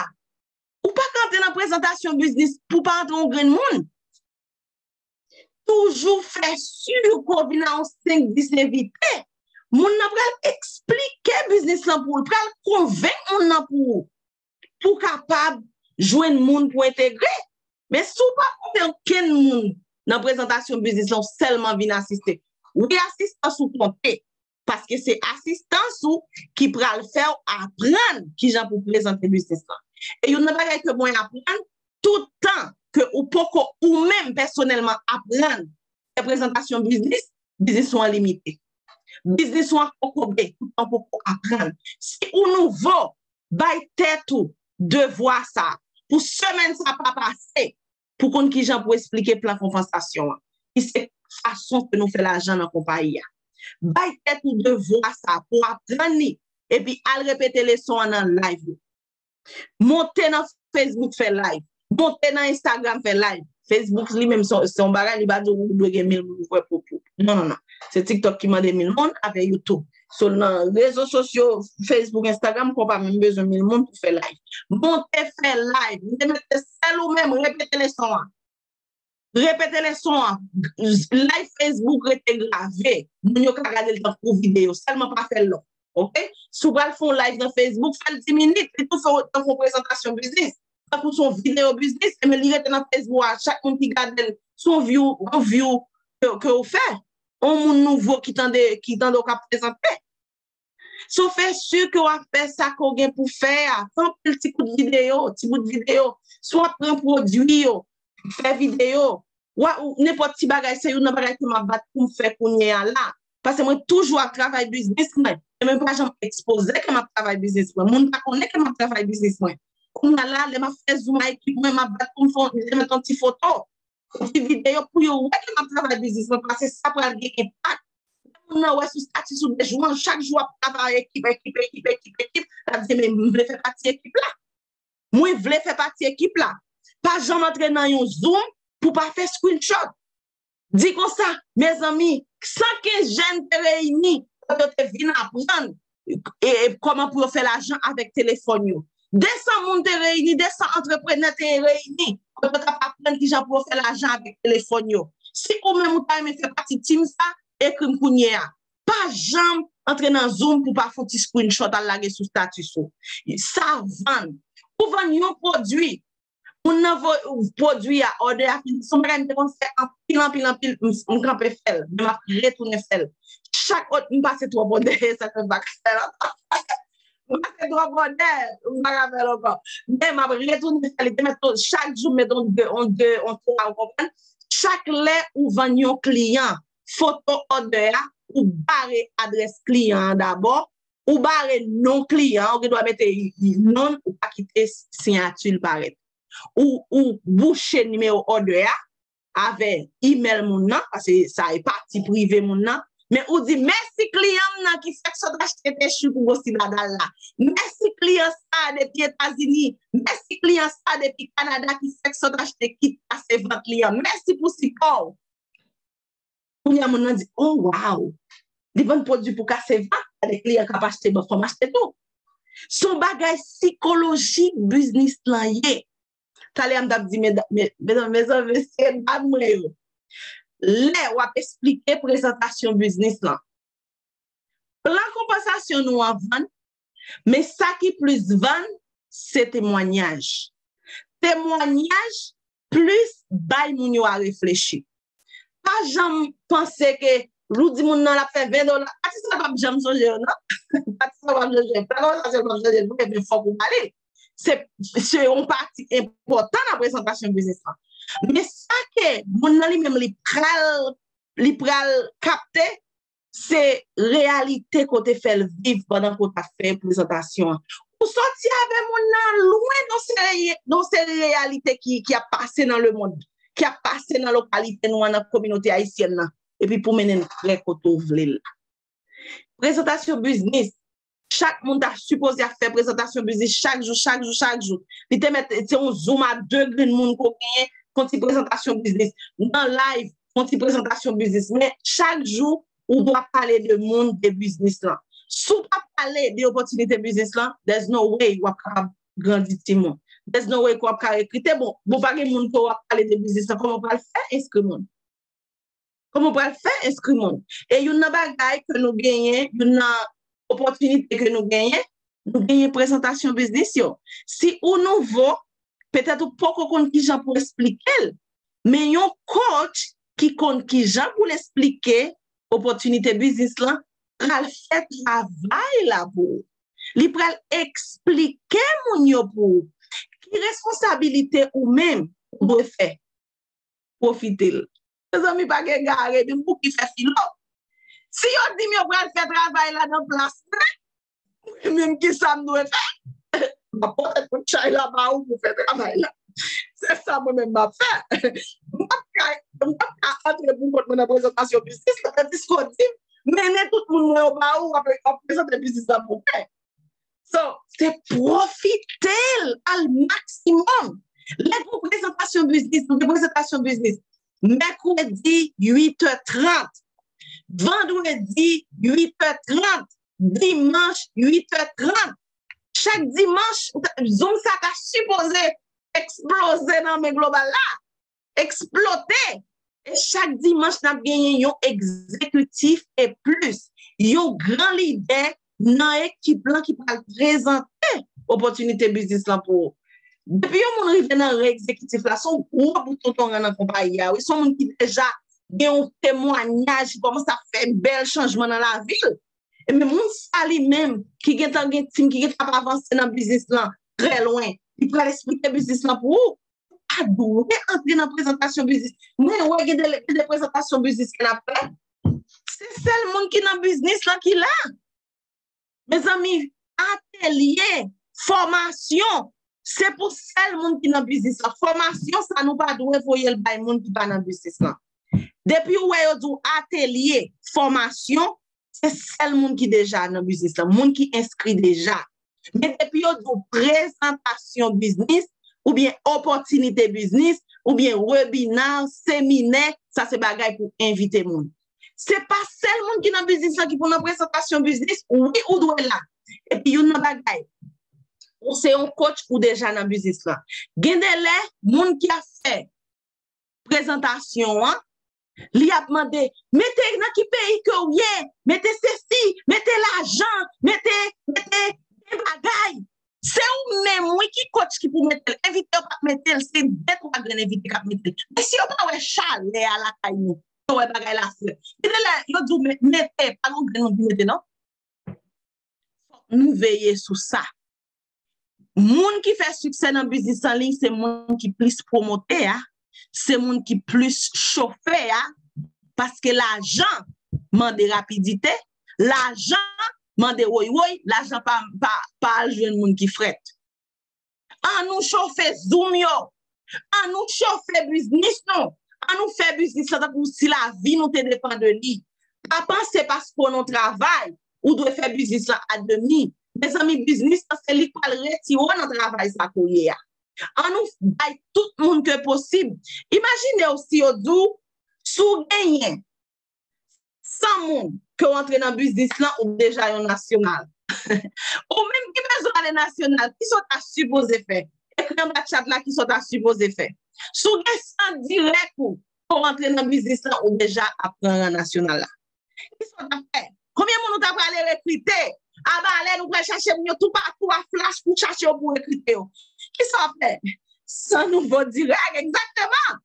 ou pa ka antre nan prezantasyon biznis pou w pa antre yon grenn moun. Toujou fè si ke w vin a yon senk dis envite. Moun nan pral eksplike biznis lan pou ou, l pral konvenk moun nan pou ou, pou w kapab jwenn moun pou entegre. Men si w pa konvenk okenn moun nan prezantasyon biznis lan, w sèlman vin asiste. Wi, asistans ou konte, paske se asistans ou ki pral fè w aprann kijan pou prezante biznis lan. E youn nan bagay ke mwen aprann, tout tan ke ou poko ou menm pèsonèlman aprann fè prezantasyon biznis, biznis ou an limite. Biznis ou an kokobe, tout tan ou poko aprann. Si ou nouvo, bay tèt ou devwa sa a. Pou semèn sa pa pase, pou konn kijan pou esplike plan konpansasyon an. Ki se fason ke nou fè lajan nan konpayi a. Bay tèt ou devwa sa a pou aprann li. Epi al repete leson an nan live yo. Monte nan Facebook fè live. Monte nan Instagram fè live. Facebook li menm se se yon bagay, li pa di w dwe gen mil moun pou wè pou pou. Non, non, non. Se TikTok ki mande mil moun avè YouTube. So nan rezo sosyo, Facebook, Instagram, kon pa menm bezwen mil moun pou fè live. Monte fè live. M te mete sèl ou menm, repete leson an. Repete leson an. Live Facebook rete grave. Moun yo ka gade l tankou videyo. Sèlman pa fè l long. Oke? Si w pral fè yon live nan Facebook, fè l dis minit. Li tou fè w tankou yon prezantasyon biznis. Tankou se yon videyo biznis, ebyen li rete nan Facebook a. Chak moun ki gade l, se yon view, yon view ke, ke w fè. Yon moun nouvo ki tande, ki tande w k ap prezante. So fè si ke w ap fè sa ke w gen pou fè a. Fè anpil ti kout videyo, ti bout videyo. Si w ap pran pwodui yo, fè videyo. Wa, ou, nenpòt ti bagay, se youn nan bagay ke m ap bat pou m fè kounye a la. Paske mwen toujou ap travay biznis mwen. E mwen pa janm ekspoze ke m ap travay biznis mwen. Moun pa konnen ke m ap travay biznis mwen. Kounye a la, lè m ap fè Zoom a ekip mwen, m ap bat pou m fè yon, m te met yon ti foto, yon ti videyo pou yo wè ke m ap travay biznis mwen, paske sa pral gen enpak. Lè moun nan wè sou stati sou de jou an, chak jou ap travay ekip, ekip, ekip, ekip, ekip, l ap di, men m vle fè pati ekip la. Mwen vle fè pati ekip la. Pa janm antre nan yon Zoom pou pa fè screenshot. Di konsa, mezanmi, san kenz jèn te reyini, kote yo te vin aprann e, e, kòman pou yo fè lajan avèk telefòn yo. De san moun te reyini, de san antreprenè te reyini, kote yo t ap aprann kijan pou yo fè lajan avèk telefòn yo. Si ou menm ou ta renmen fè pati team sa, ekri m kounye a. Pa janm antre nan Zoom pou pa fouti screenshot al lage sou status ou. Sa vann. Ou vann yon pwodui, moun nan vo pwodui a, òdè a fini. Se yon bagay m te konn fè anpil, anpil, anpil. M, m kanpe fè l, men m ap retounen fè l. Chak òd, m pase twòp òdè, sa fè m pa ka fè l ankò. M pase twòp òdè, m pa ka fè l ankò. Men m ap retounen fè l. Li te met yon, chak jou, m met yon de, yon de, yon twa, ou konprann? Chak lè ou vann yon kliyan, foto òdè a, ou bare adrès kliyan an dabò, ou bare non kliyan an, ou gen dwa mete non, ou pa kite siyati l parèt. Ou, ou bouche nimewo òdè a avè imèl moun nan, paske sa e pati prive moun nan, men ou di, mèsi kliyan m nan ki fèk sot achte techi pou gwo sibadal la. Mèsi kliyan sa depi Etazini. Mèsi kliyan sa depi Kanada ki fèk sot achte kit pase vant li an. Mèsi pou sipò w. Kounye a moun nan di, oh, wow! Li vann pwodui pou kase vant, gade kliyan k ap achte, bon, fò m achte tou. Se yon bagay sikolojik biznis lan ye. Talè a m t ap di medam, mezanmi, mesye, dam mwen yo. Lè w ap eksplike prezantasyon biznis lan, plan konpansasyon nou an vann, men sa ki plis vann, se temwanyaj. Temwanyaj plis bay moun yo a reflechi. Pa janm panse ke lè w di moun nan l ap fè ven dola, atis la p ap janm sonje yo, non. Atis la p ap janm sonje. Plan konpansasyon l p ap sonje l vre, men fòk ou ba li l. Se, se yon pati enpòtan nan prezantasyon biznis lan. Men sa ke moun nan li menm li pral, li pral kapte, se reyalite kote fè l viv pandan ke w t ap fè prezantasyon an. Ou soti avè moun nan lwen nan seri, nan seri reyalite ki, ki ap pase nan lemonn, ki ap pase nan lokalite nou an, nan kominote ayisyèn nan, epi pou mennen l trè kote w vle l la. Prezantasyon biznis, chak moun ta sipoze ap fè prezantasyon biznis chak jou, chak jou, chak jou. Li te mèt, se yon Zoom a de grenn moun ke w genyen, fè yon ti prezantasyon biznis. Nan live, fè yon ti prezantasyon biznis. Men chak jou, ou dwe pale de moun, de biznis lan. Si w pa pale de opòtinite biznis lan, there's no way w ap kapab grandi timoun. There's no way ke w ap ka rekrite. Bon, bon, pa gen moun ke w ap pale de biznis lan, kòman w pral fè enskri moun? Kòman w pral fè enskri moun? E youn nan bagay ke nou genyen, youn nan opòtinite ke nou genyen, nou genyen prezantasyon biznis yo. Si ou nouvo, petèt ou poko konn kijan pou eksplike l, men yon coach ki konn kijan pou l eksplike opòtinite biznis lan pral fè travay la pou ou. Li pral eksplike moun yo pou ou. Ki responsabilite ou menm ou dwe fè? Pwofite l. Mezanmi, pa gen gare, menm pou ki fè filo. Si yo di m yo pral fè travay la nan plas mwen, mwen menm ki sa m dwe fè? M ap pote tout chay la ba ou pou fè travay la. Se sa mwen menm m ap fè. M p ap ka, m p ap ka antre pou kont mwen nan prezantasyon biznis la, tandiske w di m, mennen tout moun mwen yo ba ou, w ap, w ap prezante biznis la pou mwen. So, se pwofite l al maksimòm. Lè gen prezantasyon biznis, nou gen prezantasyon biznis mèkredi, uit è trant, vandredi, uit è trant, dimanch, uit è trant. Chak dimanch, Zoom sa ta sipoze eksploze nan men global la. Eksplote. E chak dimanch, n ap genyen yon egzekitif e plis, yon gran lidè nan ekip lan ki pral prezante opòtinite biznis lan pou ou. Depi yon moun rive nan ren egzekitif la, se yon gwo bout tonton ran nan konpayi a, wi. Se yon moun ki deja gen yon temwanyaj, ki kòmanse ap fè bèl chanjman nan lavi l. E men moun sa li menm, ki gentan gen tim, ki gentan ap avanse nan biznis lan trè lwen, li pral eksplike biznis lan pou ou. Ou pa dwe antre nan prezantasyon biznis. Mwen wè gen de, gen de prezantasyon biznis ke n ap fè. Se sèl moun ki nan biznis lan ki la. Mezanmi, atelye, fòmasyon, se pou sèl moun ki nan biznis lan. Fòmasyon sa, nou pa dwe voye l bay moun ki pa nan biznis lan. Depi ou wè yo di w atelye, fòmasyon, se sèl moun ki deja nan biznis lan, moun ki enskri deja. Men depi yo di w prezantasyon biznis, oubyen opòtinite biznis, oubyen webinar, seminè, sa se bagay pou envite moun. Se pa sèl moun ki nan biznis lan ki pou nan prezantasyon biznis, wi, ou dwe la. Epi youn nan bagay, ou se yon coach, ou deja nan biznis lan. Gen de lè, moun ki ap fè prezantasyon an, li ap mande, mete nan ki peyi ke w ye, mete sesi, mete lajan, mete, mete de bagay. Se ou menm, wi, ki coach ki pou mete l. Envite yo p ap mete l, se de twa grenn envite k ap mete l. Men si yo pa wè chalè a lakay nou, yo wè bagay la frèt. Gen de lè, yo di w, "Me-, mete, pa gen grenn moun ki mete, non." Fòk nou veye sou sa. Moun ki fè siksè nan biznis an liy, se moun ki plis pwomote a, se moun ki plis chofe a, paske lajan mande rapidite, lajan mande woy woy, lajan pa, pa, pa al jwenn moun ki frèt. An nou chofe Zoom yo, an nou chofe biznis nou, an nou fè biznis la tankou si lavi nou te depann de li. Pa panse paske w nan travay, ou dwe fè biznis la a demi. Mezanmi, biznis lan se li k pral retire w nan travay sa ke w ye a. An nou bay tout moun ke posib. Imajine w si yo di w, si w genyen san moun ke w antre nan biznis lan, ou deja yon nasyonal. Ou menm ki bezwen ale nasyonal, kisa w ta sipoze fè? Ekri anba chat la kisa w ta sipoze fè. Si w gen sant dirèk ou, pou w antre nan biznis lan, ou deja ap pran ran nasyonal la. Kisa w t ap fè? Konbyen moun ou ta prale rekrite? A balèn, ou pral chache moun yo toupatou, a flach pou chache yo, pou rekrite yo. Kisa w ap fè? San nouvo dirèk, egzakteman.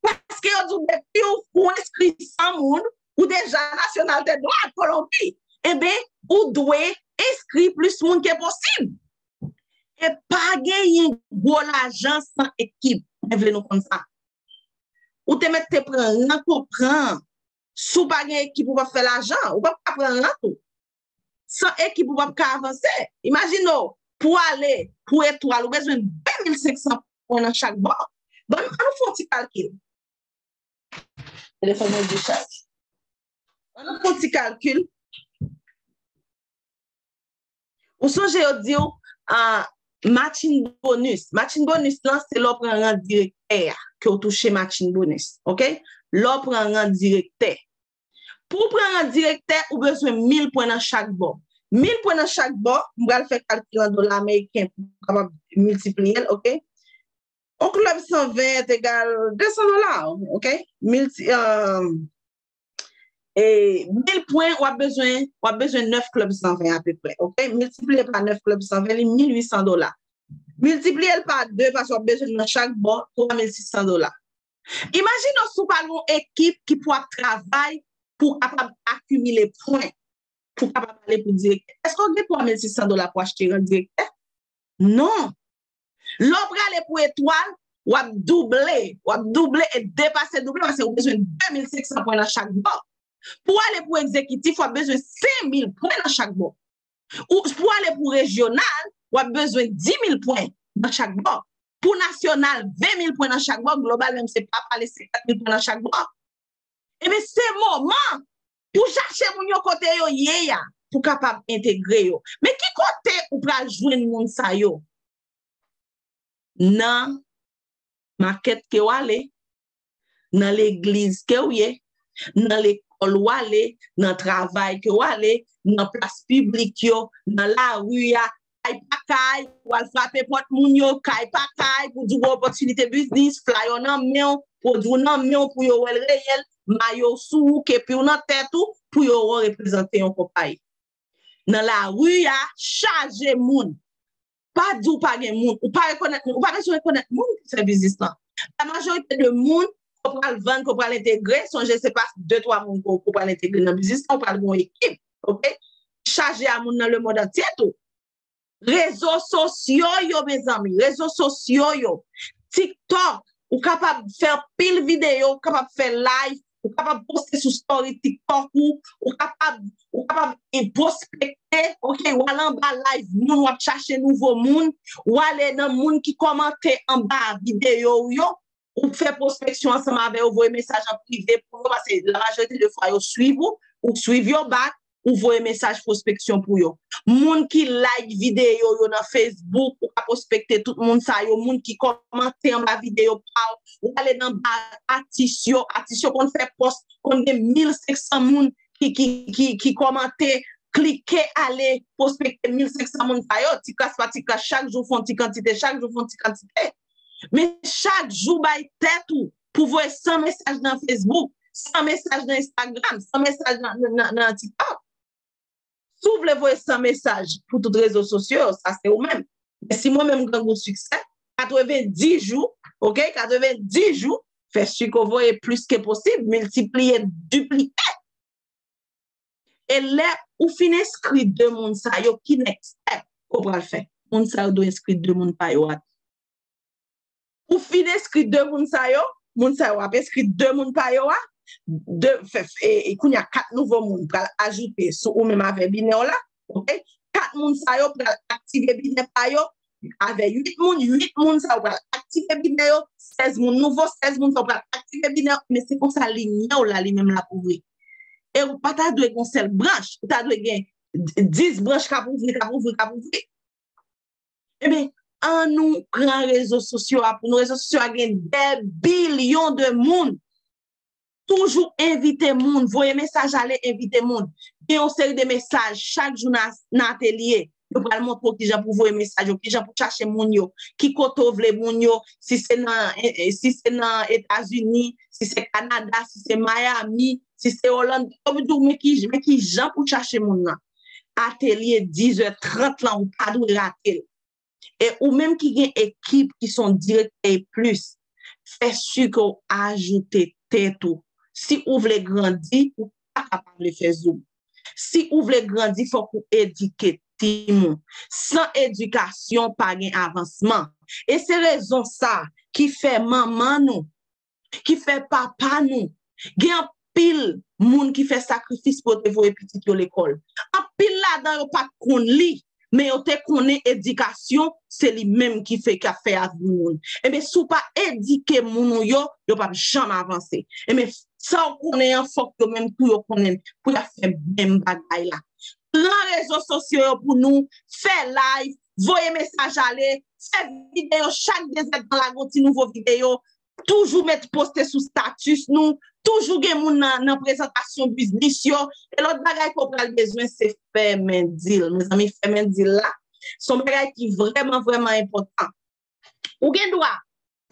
Paske yo di w depi w, ou enskri san moun, ou deja nasyonal tèt dwat, Kolonbi. Enben, ou dwe enskri plis moun ke posib. E pa genyen gwo lajan san ekip. Mwen vle nou konn sa. Ou te mèt te pran ran ke w pran. Si w pa gen ekip, ou p ap fè lajan. Ou p ap ka pran ran tou. San ekip, ou p ap ka avanse. Imajine w, pou ale, pou etwal, ou bezwen de mil senk san pwen nan chak bò. Bon, ann fè yon ti kalkil. Telefòn mwen di chaj. Ann fè yon ti kalkil. Ou sonje yo di w, ah, matching bonus. Matching bonus lan, se lè w pran ran direktè a, ke w touche matching bonus. Oke? Lè w pran ran direktè. Pou w pran ran direktè, ou bezwen mil pwen nan chak bò. Mil pwen nan chak bò, m pral fè kalkil an dola ameriken pou w kapab miltipliye l, oke? Yon klèb san ven egal de san dola, oke? Milti, euh, e mil pwen, w ap bezwen, w ap bezwen nèf klèb san ven apeprè, oke? Miltipliye pa nèf klèb san ven, li mil uit san dola. Miltipliye l pa de, paske w ap bezwen nan chak bò twa mil sis san dola. Imajine w si w pa gen yon ekip ki pou ap travay pou w kapab akimile pwen, pou w kapab ale pou direktè. Èske w gen twa mil sis san dola pou achte ran direktè? Non. Lè w prale pou etwal, w ap double, w ap double e depase double, paske ou bezwen de mil senk san pwen nan chak bò. Pou w ale pou egzekitif, w ap bezwen senk mil pwen nan chak bò. Ou, pou w ale pou rejyonal, w ap bezwen di mil pwen nan chak bò. Pou nasyonal, ven mil pwen nan chak bò. Global menm, se pa pale, senkant mil pwen nan chak bò. Ebyen, se moman pou chache moun yo kote yo ye a, pou kapab entegre yo. Men ki kote ou pral jwenn moun sa yo? Nan makèt ke w ale, nan legliz ke w ye, nan lekòl w ale, nan travay ke w ale, nan plas piblik yo, nan lari a, kay pa kay, w al frape pòt moun yo, kay pa kay, pou di w gen opòtinite biznis, flyer w nan men w, pwodui w nan men w pou yo wè l reyèl, mayo w sou ou, kepi w nan tèt ou, pou yo wè w reprezante yon konpayi. Nan lari a, chaje moun. Pa di w pa gen moun. Ou pa rekonèt moun. Ou pa bezwen rekonèt moun pou fè biznis lan. La majorite de moun ke w pral vann, ke w pral entegre, sonje se pa de twa moun ke w, ke w pral entegre nan biznis lan, ou pral gen yon ekip. Oke? Chaje a moun nan lemonn antye tou. Rezo sosyo yo, mezanmi. Rezo sosyo yo. TikTok, ou kapab fè anpil videyo, ou kapab fè live, ou kapab poste sou story TikTok ou, ou kapab, ou kapab e pwospekte, oke, w al anba live moun, w ap chache nouvo moun, w ale nan moun ki kòmante anba videyo w yo, ou fè pwospeksyon ansanm avè yo, voye mesaj an prive pou yo, paske la majorite de fwa yo swiv ou, ou swiv yo back, ou voye mesaj pwospeksyon pou yo. Moun ki like videyo yo nan Facebook, ou ka pwospekte tout moun sa yo, moun ki kòmante anba videyo pa w, ou ale nan ba atis yo, atis yo konn fè pòs, konn gen mil senk san moun ki, ki, ki, ki kòmante, klike ale pwospekte mil senk san moun sa yo, ti kras pa ti kras, chak jou fè yon ti kantite, chak jou fè yon ti kantite. Men chak jou bay tèt ou pou voye san mesaj nan Facebook, san mesaj nan Instagram, san mesaj nan, nan, nan, nan TikTok. Si w vle voye san mesaj pou tout rezo sosyo yo, sa se ou menm. Men si mwen menm Grangou Siksè, katrevenndis jou, oke, katrevenndis jou, fè si ke w voye plis ke posib, miltipliye, diplike. E lè ou fin enskri de moun sa yo, ki next step ke w pral fè? Moun sa yo dwe enskri de moun pa yo a tou. Ou fin enskri de moun sa yo, moun sa yo ap enskri de moun pa yo a, de, fè, fè, e, e kounye a kat nouvo moun pral ajoute sou ou menm avè binè w la, oke? Kat moun sa yo pral aktive binè pa yo, avè uit moun, uit moun sa yo pral aktive binè yo, sèz moun nouvo, sèz moun sa yo pral aktive binè yo, men se konsa limyè w la li menm l ap ouvri. E ou pa ta dwe gen yon sèl branch, ou ta dwe gen dis branch k ap ouvri, k ap ouvri, k ap ouvri. Ebyen, ann nou pran rezo sosyo a pou nou. Rezo sosyo a gen dè bilyon de moun. Toujou envite moun, voye mesaj ale, envite moun. Gen yon seri de mesaj chak jou nan, nan atelye. Yo pral montre w kijan pou voye mesaj yo, kijan pou chache moun yo, ki kote w vle moun yo, si se nan, eh, eh, si se nan Etazini, si se Kanada, si se Miami, si se Oland, yo di w men ki, men kijan pou chache moun nan. Atelye diz è trant lan, ou pa dwe rate l. E ou menm ki gen ekip, ki se yon direktè e plis, fè si ke w ajoute tèt ou. Si ou vle grandi, ou pa ka pa vle fè zoom. Si ou vle grandi, fòk ou edike timoun. San edikasyon, pa gen avansman. E se rezon sa ki fè manman nou, ki fè papa nou, gen anpil moun ki fè sakrifis pou yo te voye pitit yo lekòl. Anpil ladan yo pa t konn li, men yo te konnen edikasyon, se li menm ki fè, k ap fè avni moun. Ebyen, si w pa edike moun ou yo, yo p ap janm avanse. Ebyen, sa w konnen an, fòk yo menm tou yo konnen l, pou y ap fè menm bagay la. Pran rezo sosyo yo pou nou, fè live, voye mesaj ale, fè videyo chak de zèdtan la, gon ti nouvo videyo, toujou met poste sou status nou, toujou gen moun nan, nan prezantasyon biznis yo, e lòt bagay ke w pral bezwen, se fèmen dil. Mezanmi, fèmen dil la, se yon bagay ki vrèman, vrèman enpòtan. Ou gen dwa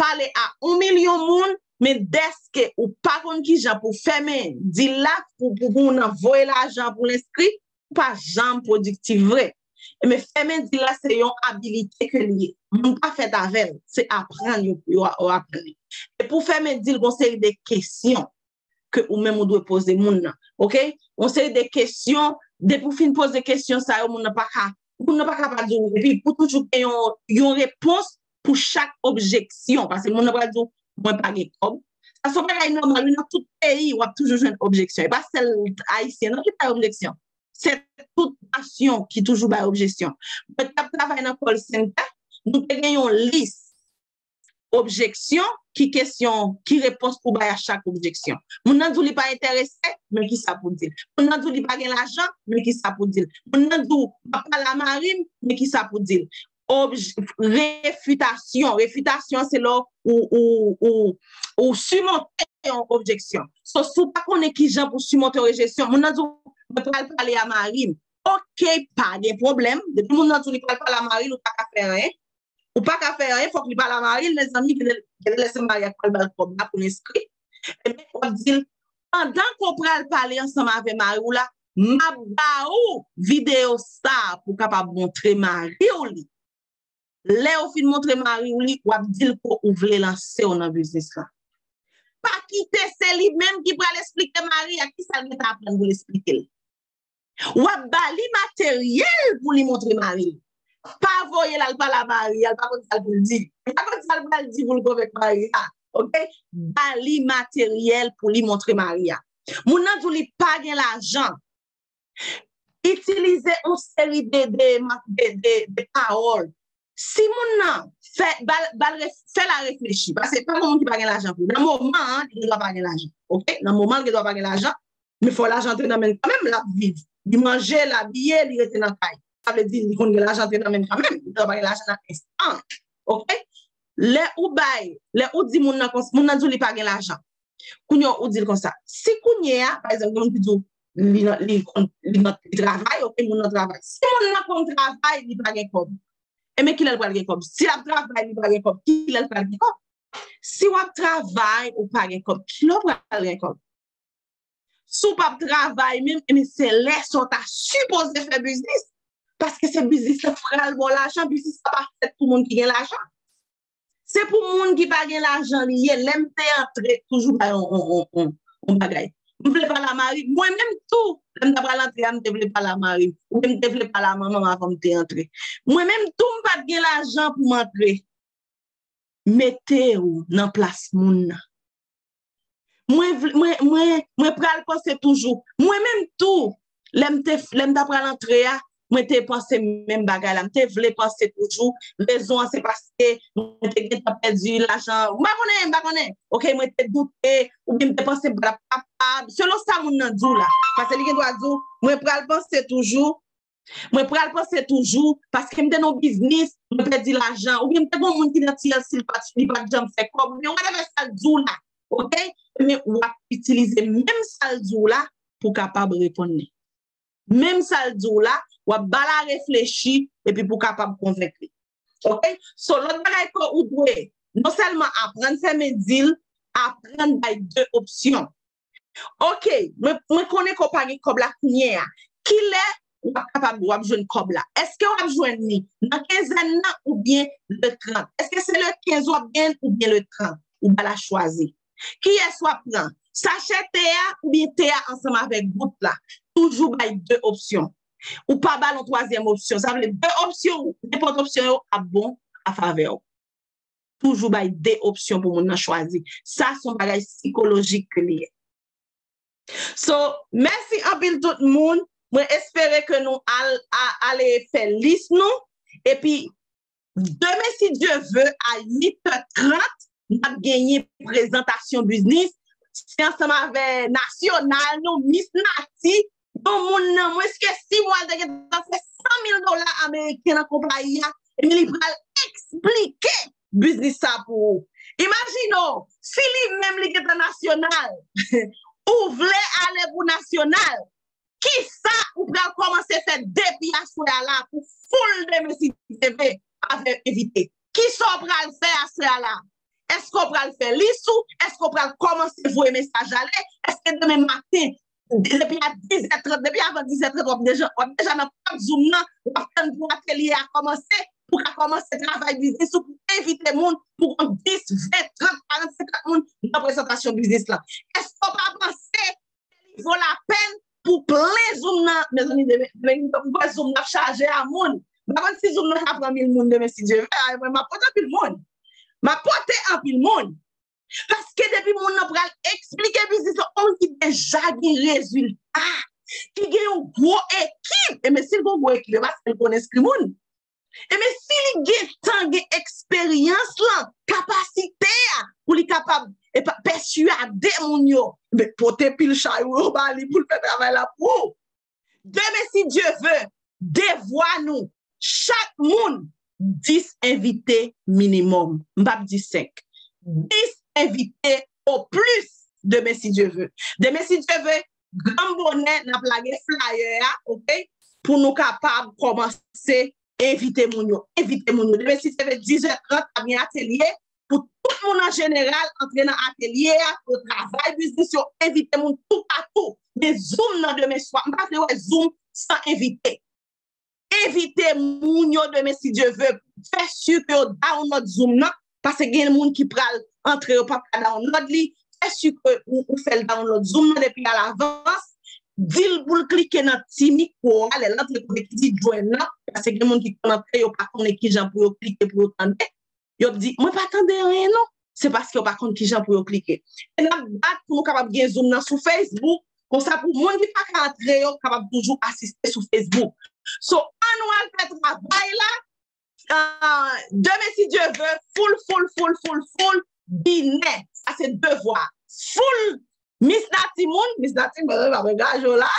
pale a yon milyon moun, men dèske ou pa konn kijan pou fèmen dil la, pou, pou, pou moun nan voye lajan pou l enskri, ou pa janm pwodiktif vre. Men fèmen dil la, se yon abilite ke li ye. Moun pa fèt avè l, se aprann yo, yo, yo aprann li. E pou fèmen dil, gon seri de kesyon ke ou menm ou dwe poze moun nan. Oke? Yon seri de kesyon, depi w fin poze kesyon sa yo, moun nan pa ka, moun nan pa ka pa di w, epi pou toujou gen yon, yon repons pou chak objeksyon, paske moun nan pral di w, mwen pa gen kòb. Sa se yon bagay nòmal, wi, nan tout peyi, w ap toujou jwenn objeksyon. E pa sèl Ayisyen, non, ki bay objeksyon. Se tout nasyon ki toujou bay objeksyon. Mwen t ap travay nan call center, nou te gen yon lis objeksyon, ki kesyon, ki repons pou bay a chak objeksyon. Moun nan di w li pa enterese, men ki sa pou di l. Moun nan di w li pa gen lajan, men ki sa pou di l. Moun nan di w, m ap pale a mari m, men ki sa pou di l. Obj-, refitasyon. Refitasyon, se lè w, ou, ou, ou, ou simonte yon objeksyon. So, si w pa konnen kijan pou simonte yon rejeksyon, moun nan di w, mwen pral pale a mari m. Oke, pa gen pwoblèm. Depi moun nan di w li pral pale a mari l, ou pa ka fè anyen. Ou pa ka fè anyen, fòk li pale a mari l, mezanmi, gen de, gen de lè se mari a k pral ba l kòb la pou l enskri. Ebyen, w ap di l, pandan ke w pral pale ansanm avè mari w la, m ap ba ou videyo sa a pou w kapab montre mari w li. Lè w fin montre mari w li, w ap di l ke ou vle lanse w nan biznis la. Pa kite se li menm ki pral esplike mari a kisa l gentan aprann pou l esplike l. W ap ba li materyèl pou li montre mari l. Pa voye l al pale a mari a, l pa konn sa l pou l di. Li pa konn sa l pral di pou l konvenk mari a. Oke? Ba li materyèl pou li montre mari a. Moun nan di w li pa gen lajan. Itilize yon seri de, de, de, de, de pawòl. Si moun nan fè, ba l, ba l ref-, fè l a reflechi, paske pa gen moun ki pa gen lajan vre. Nan moman an, li gendwa pa gen lajan. Oke? Nan moman, li gendwa pa gen lajan. Men fò lajan antre nan men l kanmenm, l ap viv. Li manje, l abiye, li rete nan kay. Sa vle di, li konn gen lajan antre nan men l kanmenm. Li gendwa pa gen lajan nan enstan an. Oke? Lè ou bay, lè ou di moun nan konsa, moun nan di w li pa gen lajan. Kounye a, ou di l konsa. Si kounye a, pa egzanp, gen moun ki di w li nan, li konn, li nan, li travay, oke, moun nan travay. Si moun nan konn travay, li pa gen kòb. Ebyen, kilè l pral gen kòb? Si l ap travay, li pa gen kòb, kilè l pral gen kòb? Si w ap travay, ou pa gen kòb, kilè w pral gen kòb? Si w p ap travay menm, ebyen, se lè sa w ta sipoze fè biznis. Paske se biznis la k pral ba w lajan, biznis la pa fèt pou moun ki gen lajan. Se pou moun ki pa gen lajan li ye. Lè m te antre, toujou bay yon, yon, yon, yon, yon bagay. M vle pale a mari m. Mwen menm tou, lè m ta pral antre a, m te vle pale a mari m. Oubyen m te vle pale a manman m avan m te antre. Mwen menm tou, m pa t gen lajan pou m antre. Mete w nan plas moun nan. Mwen vle, mwen, mwen, mwen pral panse toujou. Mwen menm tou, lè m te, lè m ta pral antre a, mwen te panse menm bagay la. M te vle panse toujou. Rezon an se paske mwen te gentan pèdi lajan. M pa konnen, m pa konnen. Oke, mwen te doute, oubyen m te panse m pa t ap kapab. Selon sa moun nan di w la. Paske li gendwa di w, mwen pral panse toujou. Mwen pral panse toujou, paske m te nan yon biznis, mwen pèdi lajan. Oubyen m te gen yon moun ki nan T L C, li pa t, li pa t janm fè kòb. Oubyen whatever sa l di w la. Oke? ebyen, w ap itilize menm sa l di w la pou w kapab reponn li. Menm sa l di w la, w ap ba l a reflechi epi pou w kapab konvenk li. Oke? So, lòt bagay ke ou dwe non sèlman aprann fèmen dil, aprann bay de opsyon. Oke, mwen, mwen konnen ke w pa gen kòb la kounye a. Kilè w ap kapab, w ap jwenn kòb la? Èske w ap jwenn li nan kenzèn nan oubyen le trant? Èske se le kenz w ap genyen oubyen le trant? Ou ba l a chwazi. Kiyès w ap pran? Sachè te a oubyen te a ansanm avèk gout la? Toujou bay de opsyon. Ou pa ba l yon twazyèm opsyon. Sa vle de opsyon, nenpòt opsyon yo ap bon a favè w. Toujou bay de opsyon pou moun nan chwazi. Sa se yon bagay sikolojik ke li ye. So, mèsi anpil tout moun. Mwen espere ke nou al, a, ale fè lis nou. Epi, demen, si Dye ve, a uit è trant, n ap genyen prezantasyon biznis. Se ansanm avè nasyonal nou, Miss Nati, yon moun nan mwens ke sis mwa, l te gentan fè san mil dola ameriken nan konpayi a. Epi li pral eksplike biznis sa pou ou. Imajine w, si li menm li gentan nasyonal, ou vle ale pou nasyonal, kisa ou pral kòmanse fè depi aswè a la pou foul demen, si Dye ve, avè envite? Kisa w pral fè aswè a la? Èske w pral fè lis ou? Èske w pral kòmanse voye mesaj ale? Èske demen maten, depi a dis è trant, depi avan dis è trant, w ap deja, w ap deja nan pòt Zoom nan, w ap tann pou atelye a kòmanse, pou w ka kòmanse travay biznis ou, pou envite moun, pou gon dis, ven, trant, karant, senkant moun nan prezantasyon biznis lan? Èske w pa panse li vo lapèn pou plen Zoom nan? Mezanmi, demen, demen, m wè Zoom nan ap chaje a moun. M pa konn si Zoom nan ka pran mil moun demen, si Dye ve. A, mwen, m ap pote anpil moun. M ap pote anpil moun. Paske depi moun nan pral eksplike biznis lan, yon moun ki deja gen rezilta, ki gen yon gwo ekip, e men si l gen yon gwo ekip, e paske l konn enskri moun. E men si li gentan gen eksperyans lan, kapasite a, pou li kapab, e pa, pèsyade moun yo, men pote pil chay ou yo ba li pou l fè travay la pou ou. Demen, si Dye ve, devwa nou, chak moun, dis envite minimòm. M p ap di senk. Dis envite o plis demen, si Dye ve. Demen, si Dye ve, gran bonè, n ap lage flyer a, oke? Pou nou kapab kòmanse envite moun yo, envite moun yo. Demen, si Dye ve, dis è trant, ap gen atelye, pou tout moun an jeneral antre nan atelye a, pou yo travay biznis yo, envite moun toupatou. Men Zoom nan demen swa, m pa vle wè Zoom san envite. Envite moun yo demen, si Dye ve, fè si ke yo download Zoom nan, paske gen moun ki pral antre, yo p ap ka download li. Fè si ke ou, ou fè l download Zoom nan depi alavans. Di l pou l klike nan ti mikwo a, lè l antre kote ki di join nan, paske gen moun ki konn antre, yo pa konnen kijan pou yo klike pou yo tande. Yo ap di, "Mwen pa tande anyen non." Se paske yo pa konn kijan pou yo klike. E n ap bat pou nou kapab gen Zoom nan sou Facebook. Konsa, pou moun ki pa ka antre yo, kapab toujou asiste sou Facebook. So, ann nou al fè travay la. Ah, demen, si Dye ve, full, full, full, full, full, binè. Sa se devwa. Full Miss Nati moun, Miss Nati, mwen pa mwen gaje w la.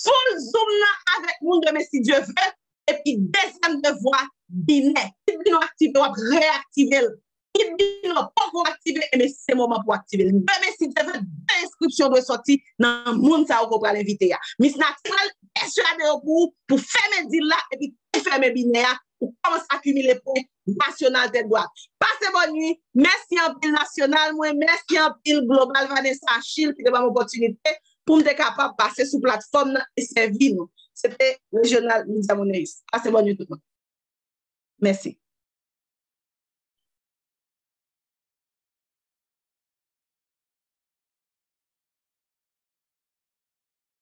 Full Zoom nan avèk moun demen, si Dye ve. Epi dezyèm devwa, binè. Kit binè w aktive, w ap reyaktive l. Kit binè w poko aktive, ebyen se moman pou w aktive l. Demen, si Dye ve, de enskripsyon dwe sòti nan moun sa yo ke w pral envite a. Miss Nati pral pèsyade yo pou ou, pou fèmen dil la, epi fèmen binè a, pou kòmanse akimile pwen nasyonal tèt dwat. Pase bòn nwi. Mèsi anpil nasyonal mwen, mèsi anpil Global Vanessa Achille ki te ban m opòtinite pou m te kapab pase sou platfòm nan e sèvi nou. Se te Rejyonal Media Moneyist. Pase bòn nwi tout moun. Mèsi.